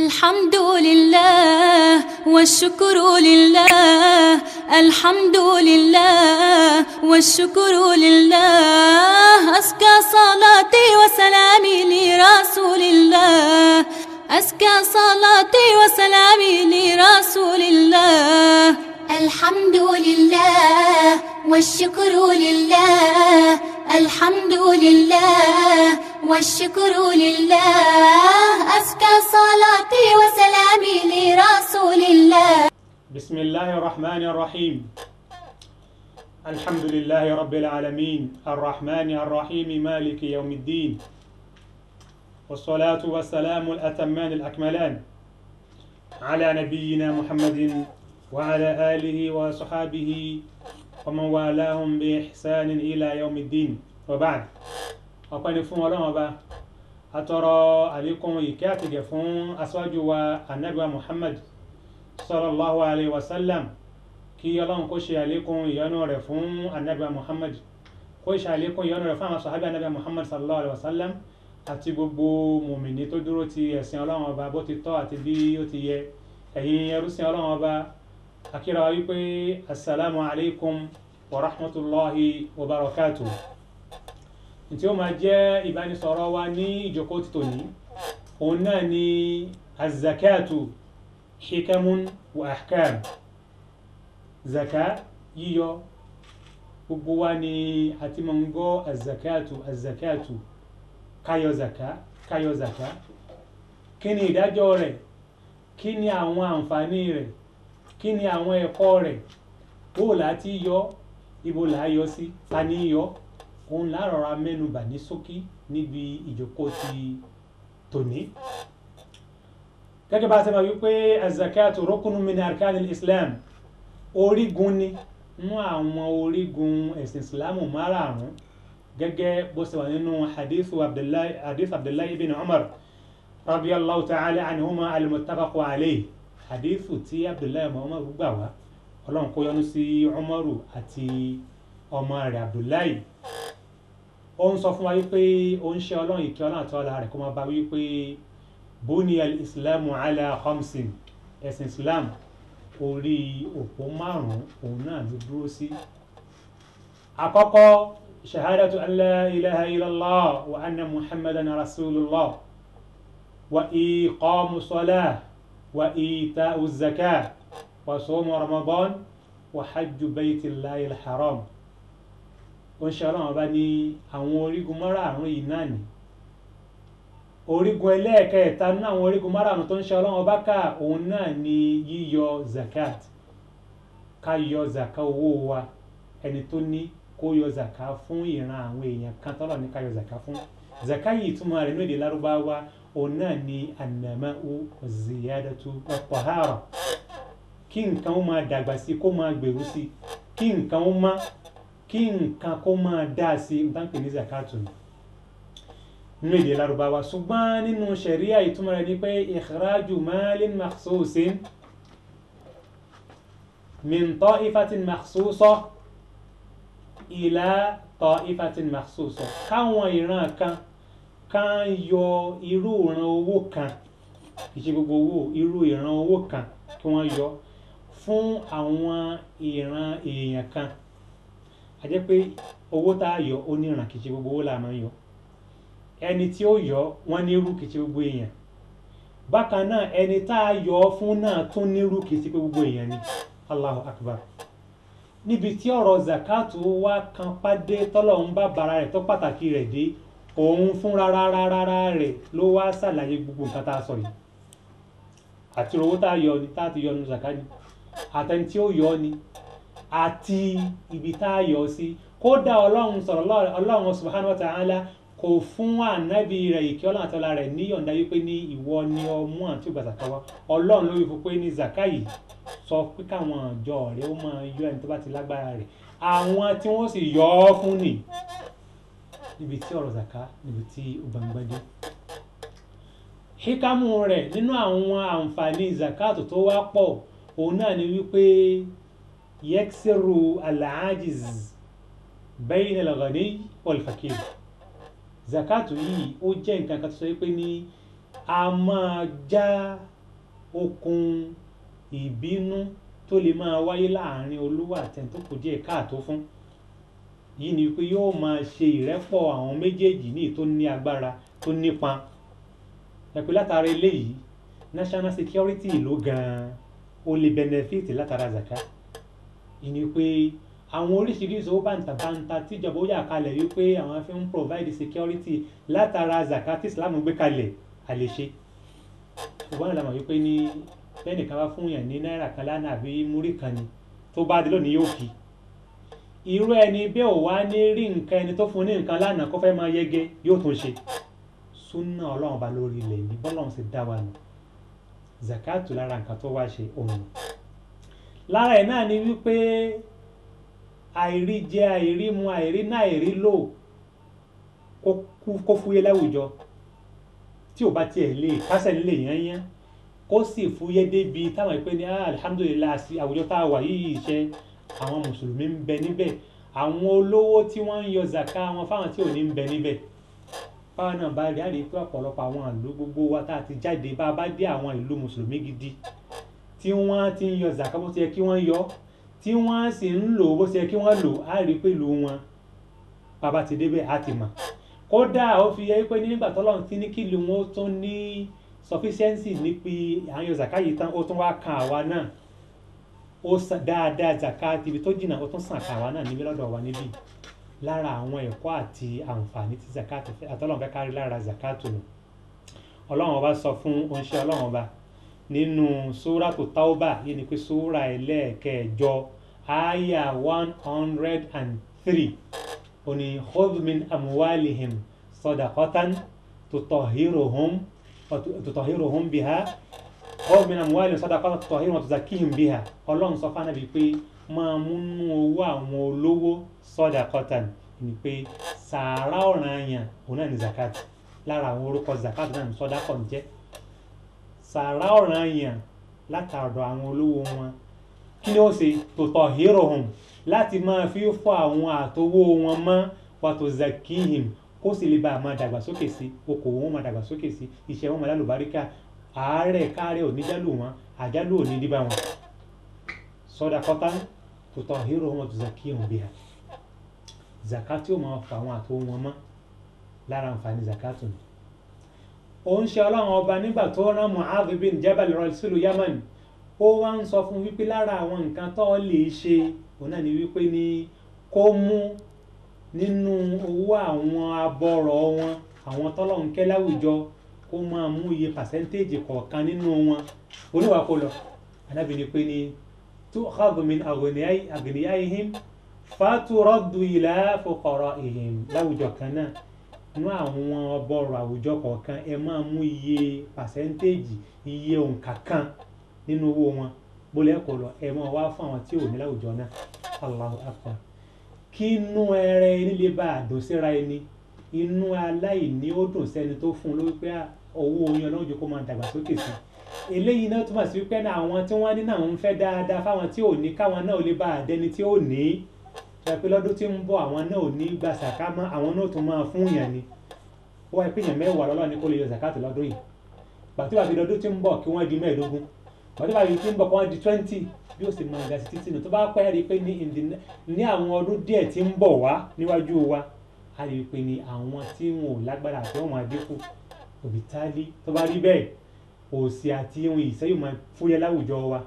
الحمد لله والشكر لله، الحمد لله والشكر لله، أزكى صلاتي وسلامي لرسول الله، أزكى صلاتي وسلامي لرسول الله. الحمد لله والشكر لله، الحمد لله والشكر لله، أزكى صلاتي وسلامي لرسول الله. بسم الله الرحمن الرحيم. الحمد لله رب العالمين الرحمن الرحيم مالك يوم الدين، والصلاة والسلام الأتمان الأكملان على نبينا محمد وعلى آله وصحابه ومن والاهم بإحسان إلى يوم الدين، وبعد. Ọpẹ́ ni fún Ọlọ́run Ọba, atọrọ àlékún ìkẹ́ àtìgẹ̀ fún aṣáájú wa Ànábì wa Muhammad sallallahu alayhi wa sallam. Kí Ọlọ́run kó ṣe àlékún ìyọ́nú rẹ̀ fún Ànábì wa Muhammad, kó ṣe àlékún ìyọ́nú rẹ̀ fún àwọn sàhábà Ànábì wa Muhammad sallallahu alayhi wa sallam àti gbogbo mùmìnì tó dúró ti ẹ̀sìn Ọlọ́run Ọba bó ti tọ́ àti bí ó ti yẹ. Ẹ̀yin ẹrúsìn Ọlọ́run Ọba, akíra wa wípé assalamu alaikum wa rahmatulahi wa barakatuh. Ntí ó máa jẹ́ ìbánisọ̀rọ̀ wa ní ìjókòó ti tòní, òun náà ni azakatu hikamun wa ahkam. Zaka yíyọ, gbogbo wa ni àti máa ń gbọ́ azakatu azakatu, káyọ zaka káyọ zaka. Kí ni ìdájọ́ rẹ̀? Kí ni àwọn àǹfààní rẹ̀? Kí ni àwọn ẹ̀kọ́ rẹ̀? Bó là á ti yọ? Ibo là á yọ sí? Ta ni yọ? Òun là á rọra mẹ́nubà ní ṣókí níbi ìjókòó ti tòní. Gẹ́gẹ́ bá a ṣe máa wí pé azakatu rukunu min arkanil islam, orígun ni nínú àwọn orígun ẹ̀sìn islamu márààrún, gẹ́gẹ́ bó ṣe wà nínú hadith Abdullahi ibn Umar radiyallahu ta'ala anhuma al-muttafaqu alayhi, hadithu tí Abdullahi Umar gbà wá, Ọlọ́run kó yọ́nú sí Umaru àti ọmọ rẹ̀ Abdullahi. Ó ń sọ fún wa wípé ó ń ṣe Ọlọ́run ìkẹ́ Ọlọ́run àti ọlá rẹ̀ kó máa bá wípé buni al-islamu ala khamsin, ẹ̀sìn islam orí òpó márùn-ún òun náà ló dúró sí. Àkọ́kọ́, shahadatu an la ilaha illallah wa anna muhammadan rasulullah wa iqamu salah wa ita'u zakah wa sawmu ramadan wa hajju baytillahi al-haram. Ó ń ṣe Ọlọ́run Ọba ní àwọn orígun márààrún yìí náà ni. Orígun ẹlẹ́ẹ̀kẹta nínú àwọn orígun márààrún tó ń ṣe Ọlọ́run Ọba ká, òun náà ni yíyọ zakat. Ká yọ zaka owó wa, ẹni tó ní kó yọ zaka fún ìran àwọn èèyàn kan tọ́lọ̀ ní ká yọ zaka fún. Zaka yìí ìtumọ̀ rẹ̀ ní èdè Lárúbáwá, òun náà ni annama'u ziyadatu wat-tahara. Kí nǹkan ó máa dàgbà sí, kó máa gbèrú sí, kí nǹkan ó má, kí nǹkan kó máa dá sí, n tá ń pè ní zakatu ni nínú èdè Lárúbáwá. Ṣùgbọ́n nínú ṣẹ̀ríà, ìtumọ̀ rẹ̀ ni pé ikhraju malin makhsusin min ta'ifatin makhsusa ila ta'ifatin makhsusa. Káwọn ìran kan kan yọ irú ìran owó kan, kì í ṣe gbogbo owó, irú ìran owó kan kí wọ́n yọ fún àwọn ìran èèyàn kan. A jẹ́ pé owó tá a yọ ó ní ìran, kì í ṣe gbogbo owó la máa ń yọ. Ẹni tí ó yọ wọ́n ní irú, kì í ṣe gbogbo èèyàn. Bákan náà, ẹni tá a yọ fún náà tún nírú, kì í ṣe gbogbo èèyàn ni. Allahu akbar. Níbi tí ọ̀rọ̀ zakatu wá kan pàdé tọ́lọ́run bá bara rẹ̀ tó pàtàkì rẹ̀ dé, òun fúnra rárá rẹ̀ ló wá ṣàlàyé gbogbo nǹkan tá a sọ yìí. Àti owó tá a yọ ni, tá a ti yọ nu zaka ni, àtẹni tí ó yọ ni, àti ibi tá a yọ sí. Kódà Ọlọ́run sọ̀rọ̀, Ọlọ́run subhanahu wa ta'ala kò fún ànábì rẹ̀ ìkẹ́ Ọlọ́run àti ọlá rẹ̀ níyọ̀ǹda wípé ní ìwọ ni ọmú àti ògbà zaka wa. Ọlọ́run ló wí fún pé ní zaka yìí, sọ pé káwọn àjọ rẹ̀ ó máa yọ ẹni tó bá ti lágbára rẹ̀, àwọn tí wọ́n sì yọ ọ́ fún ni. Níbi tí ọ̀rọ̀ zaka, níbi tí ó gbangba dé, hikamu rẹ̀ nínú àwọn àǹfààní zakatu tó wá pọ̀, òun náà ni wípé yaksiru al-ajiz bayna al-ghani wal-fakir. Zakatu yìí, ó jẹ́ nǹkan kan tó sọ wípé ní a máa já Okùn ìbínú tó lè máa wáyé láàrin olówó àtẹni tó kù díẹ̀ káàtó fún yìí ni pé yóò máa ṣe ìrẹ́pọ̀ àwọn méjèèjì ní tó ní agbára tó nípa. Ẹ̀pẹ́ látara eléyìí, national security ìlú gan-an ó lè benefit látara zaka. Yìí ni pé àwọn oríṣiríṣi owó bàǹtàbàǹtà tíjọba ó yà kalẹ̀ wípé àwọn fi ń provide security látara zaka tí Islam gbé kalẹ̀ a lè ṣe. Ṣùgbọ́n àlàmọ̀ wípé ní bẹ́ẹ̀ nìkan bá fún yàn ní náírà kan lánàá àbí múrí kan ni, tó bá dé lónìí yóò kí. Irú ẹni bẹ́ẹ̀ ò wá ní rí nǹkan ẹni tó fún ní nǹkan lánàá kó fẹ́ máa yege, yóò tún ṣe. Súnà Ọlọ́run bá lórí ilẹ̀ ní bọ́lọ́run sì dá wa nù. Zakatu lára nǹkan tó wá ṣe òun. Lára ẹ̀ náà ni wípé àìrí jẹ, àìrí mu, àìrí náà, àìrí lò kó fúyẹ́ láwùjọ. Tí ò bá tiẹ̀ lè kásẹ̀ nílé yányán, kó sì fúyẹ́ débi táwọn ìpè ní alhamdulillah sí àwùjọ tá a wà yìí, iṣẹ́ àwọn mùsùlùmí ń bẹ níbẹ̀, àwọn olówó tí wọ́n ń yọ zaka wọn fáwọn tí ò ní ń bẹ níbẹ̀. Báwa náà bá rí, a rí pé ọ̀pọ̀lọpọ̀ àwọn ìlú gbogbo wa tá a ti jáde, bá a bá dé àwọn ìlú mùsùlùmí gidi tí wọ́n ti ń yọ zaka bó ti yẹ kí wọ́n yọ, tí wọ́n sì ń lò bó ti yẹ kí wọ́n lò, a rí pé ìlú wọn bàbá ti débẹ̀ á ti mọ̀. Kódà ó fi yẹ pé nígbà tọ́lọ́run ti ní kí ìlú wọn ó tún ní sufficiency nípi à ń yọ zaka yìí tán, ó tún wá kan àwa náà. Ó san dáadáa zaka ibi tó jìnnà, ó tún sàn kan àwa náà níbí lọ́dọ̀ wa níbí. Lára àwọn ẹ̀kọ́ àti àǹfààní tí zakatu fẹ́, àtọ́lọ́run fẹ́ kárí lára zakatu nù. Ọlọ́run ọba sọ fún oníṣẹ́ Ọlọ́run ọba nínú súrátù Tauba, yìí ni pé súrà ẹlẹ́ẹ̀kẹjọ àyà 103, ó ní khudh min amwalihim sadaqatan tutahhiruhum biha, khudh min amwalihim sadaqatan tutahhiruhum wa tuzakkihim biha. Ọlọ́run sọ fún Ànábì pé máa múnú owó àwọn olówó sadaqatan, ni pé sàárà ọ̀ranyàn òun náà ní zakat. Lára àwọn orúkọ zakat náà ní sàdákà ń jẹ́ sàárà ọ̀ranyàn látàdọ̀ àwọn olówó wọn. Kí ni ó ṣe? Tutahhiruhum, láti máa fi fọ àwọn àtowó wọn mọ́, wa tuzakkihim, kó sì lè bá a máa dàgbàsókè sí, okòwò wọn máa dàgbàsókè sí, iṣẹ́ wọn máa lálùbáríkà, àárẹ̀ káàárẹ̀ ò ní jálù wọn, àjálù ò ní dí bá wọn. Sadaqatan tutahhiruhum wa tuzakkihim biha. Zakat tí ó máa fọ àwọn àtowó wọn mọ́, lára àǹfààní zakat nù. Ó ń ṣe Ọlọ́run ọba nígbà tó rán Mu'adh bin Jabal lọ sílùú Yaman, ó wá ń sọ fún wípé lára àwọn nǹkan tó lè ṣe òun náà ni wípé ní kó mú nínú owó àwọn abọ́rọ̀ wọn, àwọn tọ́lọ́run kẹ́ láwùjọ, kó máa mú iye pàṣẹ́ntéèjì kọ̀ọ̀kan nínú wọn. Oníwà kó lọ. Ànábì ní pé ní tu'khadhu min aghniyaihim faturaddu ila fuqaraihim. Láwùjọ kan náà, nínú àwọn ọbọ̀rọ̀ àwùjọ kọ̀ọ̀kan, ẹ máa mú iye pàṣẹ́ntéèjì, iye òǹkà kan nínú owó wọn, bólẹ̀ kó lọ, ẹ máa wá fún àwọn tí ò ní láwùjọ náà. Allahu akbar. Kí inú ẹrẹ ẹni lè bá a dùn síra ẹni, inú aláìní ó dùn sẹ́ni tó fún un lórí pé owó oyin Ọlọ́run jẹ́ kó máa dàgbàsókè sí i. Eléyìí náà túmọ̀ sí wípé àwọn tí wọ́n ní náà ń fẹ́ dáadáa fáwọn tí ò ní, káwọn náà lè bá a dẹni tí ò ní. Sọ pé lọ́dún tí ń bọ̀ àwọn náà ò ní gba sàká mọ́, àwọn náà tún máa fún yàn ni. Ó wáyé pé èèyàn mẹ́wàá lọ́lọ́ ni kó lè yọ zakatu lọ́dún yìí. Gbàtí wàá fi lọ́dún tí ń bọ̀ kí wọ́n di 15, gbàtí wàá fi tí ń bọ̀ kí wọ́n di 20, bí ó sì máa ga sí títí nù. Tó bá pẹ́ rí i pé ní àwọn ọdún díẹ̀ tí ń bọ̀ wá níwájú wa, a rí i pé ní àwọn tí wọn ò lágbára àti wọn máa dínkù. Òbítálí tó bá rí bẹ́ẹ̀, òṣì àti ohun ìṣẹ́ yóò máa fúyẹ́ láwùjọ wa.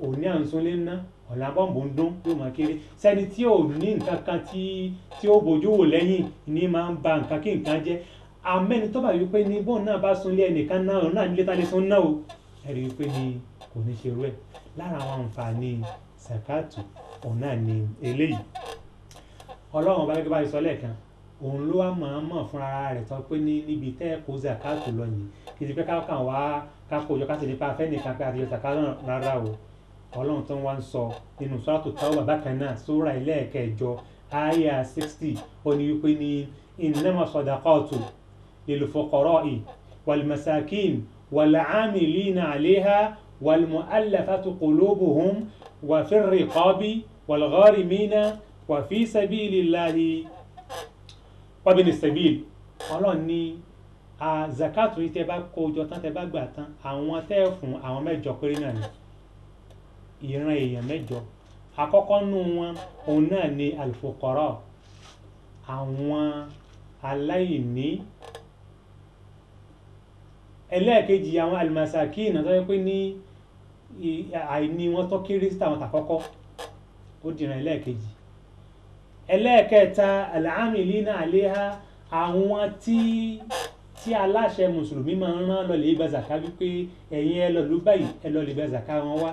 Òní à ń sunlé ná, ọ̀la bọ́ǹbù ń dún, yóò máa kéré. Sẹ́ni tí ò ní nǹkan kan tí ó bójú wò lẹ́yìn ní máa ń ba nǹkan kí nǹkan jẹ́. Àmẹ́ni tó bá wí pé ní bóun náà bá sunlé ẹnìkan náà, òun náà nílé tá lè sun náà o, ẹ rí i pé ní kò ní ṣe irú ẹ̀. Lára àwọn àǹfààní zakatu òun náà ni eléyìí. Ọlọ́run ọba gẹ́gẹ́ bá ṣe sọ lẹ́ẹ̀kan, òun ló wá máa mọ̀ fún ara rẹ̀ sọ pé ní níbi tẹ́ ẹ kó zakatu lọ yìí, kì í ṣe pé ká kàn wá ká kó jọ ká sì nípa afẹ́ nìkan pé àti yọ zakatu náà rárá o. Ọlọ́run tó ń wá ń sọ nínú Suratu Tawbah bákan náà, sura ẹlẹ́ẹ̀kẹjọ àyà 60, ó ní wípé ní innama sadaqatu lil fuqara'i wal masakin wal 'amilina 'alayha wal mu'allafati qulubuhum wa fir riqabi wal gharimina wa fi sabilillahi wa bin sabil. Ọlọ́run ní Zakatu yìí tẹ́ bá kó jọ tán, tẹ́ bá gbà tán, àwọn tẹ́ fún àwọn mẹ́jọ péré náà ni, ìran èèyàn mẹ́jọ. Àkọ́kọ́ nú wọn òun náà ni al-fuqara, àwọn aláìní. Ẹlẹ́ẹ̀kejì àwọn al-masakin, tó yẹ pé ní àìní wọn tó kéré sí àwọn tàkọ́kọ́, ó dìran ẹlẹ́ẹ̀kejì. Ẹlẹ́ẹ̀kẹta al-amilina alayha, àwọn tí aláṣẹ mùsùlùmí máa ń rán lọ lè gba zaka, wípé ẹ̀yin ẹ lọ lù báyìí, ẹ lọ lè gba zaka wọn wá.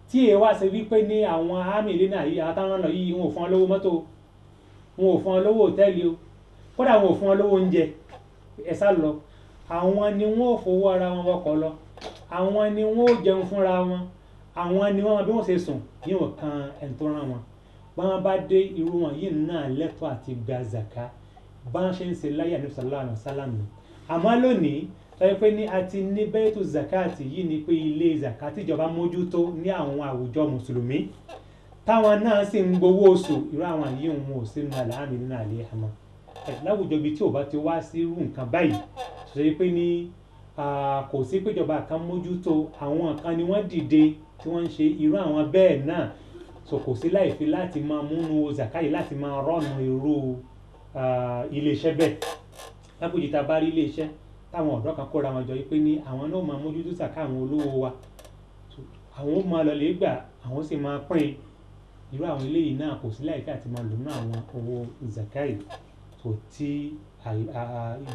Tí èyí wá ṣe wípé ní àwọn amilina yìí, àwọn táwọn lọ yìí, wọn ò fún ọ lówó mọ́tò, wọn ò fún ọ lówó hòtẹ́ẹ̀lì o, kódà wọn ò fún ọ lówó oúnjẹ, ẹ sá lọ. Àwọn ni wọn ò fowó ara wọn wọkọ̀ lọ, àwọn ni wọn ò jẹun fúnra wọn, àwọn ni wọn bí wọn ṣe sùn yóò kan ẹni tó rán wọn. Báwọn bá dé irú wọn yìí náà lẹ́tọ̀ọ́ àti gba zaka, báwọn ṣe ń ṣe láyé Ànábì sallallahu alaihi wasallam. Àmọ́ lónìí tó yẹ pé ní a ti ní bẹ́ẹ̀tù zakati yìí, ni pé ilé zakati ìjọba mójútó ní àwọn àwùjọ mùsùlùmí, táwọn náà sì ń gbowó oṣù, irú àwọn yìí wọn ò sínú àlàámì nínú àlẹ́ àmọ́ láwùjọ ibi tí ò bá ti wá sí irú nǹkan báyìí, tó yẹ pé ní kò sí péjọba kan mójútó, àwọn kan ni wọ́n dìde tí wọ́n ń ṣe irú àwọn bẹ́ẹ̀ náà. So kò sí láìfi láti máa múnú zakai láti máa rọ́ọ̀nù irú iléeṣẹ́ bẹ́ẹ̀. Lápòjì tá a bá rí iléeṣẹ́ táwọn ọ̀dọ́ kan kóra wọn jọ pé ní àwọn náà máa mójútó zaka àwọn olówó wa, àwọn ó máa lọ lè gbà, àwọn sì máa pín irú àwọn eléyìí náà, kò sí láìfi àti máa lò ní àwọn owó zakai. Tó tí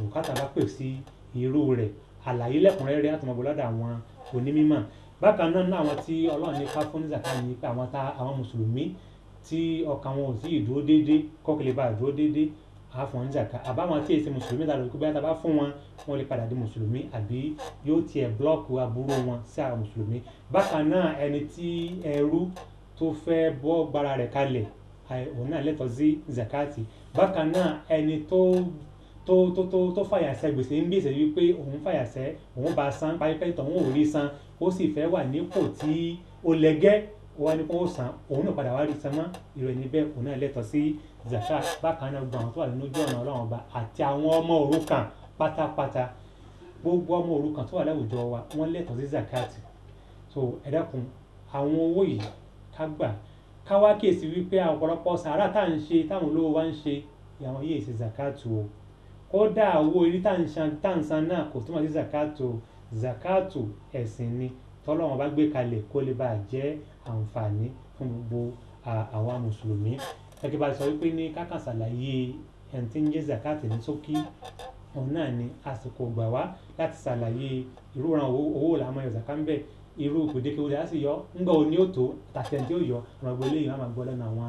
bùkátà bá pè sí irú rẹ̀, àlàyé lẹ́kùnrẹ́rẹ́ àtọmọ̀bọ̀ lọ́dọ̀ àwọn onímọ̀. Bákan náà àwọn tí Ọlọ́run ní ká fún ní zaka ni pé àwọn mùsùlùmí tí ọkàn wọn ò sí ìdúró déédé, kọ́kẹ́lẹ́ bá dúró déédé, á fún ní zaka. Àbáwọn tí èsì mùsùlùmí ta lóko bóyá ta bá fún wọn, wọn lè padà di mùsùlùmí, àbí yóò tiẹ̀ blọ́ọ̀kù aburú wọn sí àwọn mùsùlùmí. Bákan náà ẹni tí ẹrú tó fẹ́ bọ́ gbára rẹ̀ kalẹ̀, òun náà lẹ́tọ̀ọ́ sí zakati. Bákan náà ẹni tó fàyàsẹ́ gbèsè ń gbèsè wípé òun fàyàsẹ́, òun bá san pápẹ́ tán, òun ò rí san, ó sì fẹ́ wà nípò tí ó lẹ́gẹ́, ó wá ní kó san, òun náà padà wá rí san mọ́, irú ẹni bẹ́ẹ̀ òun náà lẹ́tọ̀ọ́ sí zakat. Bákan náà gbogbo àwọn tó wà nínú ojú ọ̀nà Ọlọ́run ọba àti àwọn ọmọ òrukàn pátápátá, gbogbo ọmọ òrukàn tó wà láwùjọ wa, wọ́n lẹ́tọ̀ọ́ sí zakat. So ẹ dákun, àwọn owó yìí ká gbà, ká wá kíyèsí wípé ọ̀pọ̀lọpọ̀ sàárà tá à ń ṣe, táwọn olówó wa ń ṣe, àwọn yìí ṣe zakat o. Kódà owó orí tá à ń san náà kò túmọ̀ sí zakat o. Zakatu ẹ̀sìn ni tọ́lọ́run bá gbé kalẹ̀ kó lè bá jẹ́ àǹfààní fún gbogbo àwa mùsùlùmí. Gẹ́gẹ́ bá a sọ wípé ní kákan ṣàlàyé ẹni tí ń jẹ́ zakati ní ṣókí, òun náà ni àsìkò gbà wá láti ṣàlàyé irú ìran owó làwọn yọ zaka ń bẹ̀, irú gbèdéke wo la sì yọ, ńgbà wo ni ó tó, àtàtì ẹni tí ó yọ, àwọn ọgbẹ́ eléyìí wọn máa gbọ́ lẹ́nu àwọn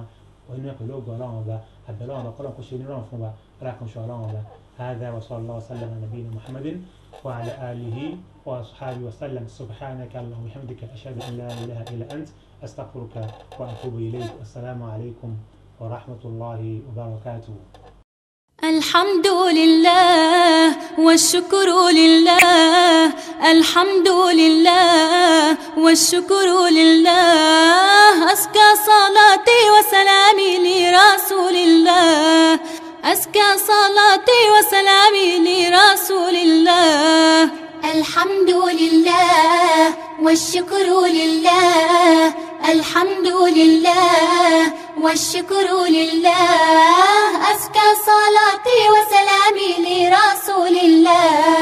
onímọ̀ pẹ̀lú ògo Ọlọ́run ọba. Àbẹ̀lọ́run ọba kọ́lọ́n kó ṣe onírọ̀rùn fún wa, alákànṣe Ọlọ́run ọba. هذا وصلى الله وسلم على نبينا محمد وعلى آله وأصحابه وسلم. سبحانك اللهم وبحمدك، أشهد أن لا إله إلا أنت، أستغفرك وأتوب إليك. السلام عليكم ورحمة الله وبركاته. الحمد لله والشكر لله، الحمد لله والشكر لله، أزكى صلاتي وسلامي لرسول الله، أزكى صلاتي وسلامي لرسول الله. الحمد لله والشكر لله، الحمد لله والشكر لله، أزكى صلاتي وسلامي لرسول الله.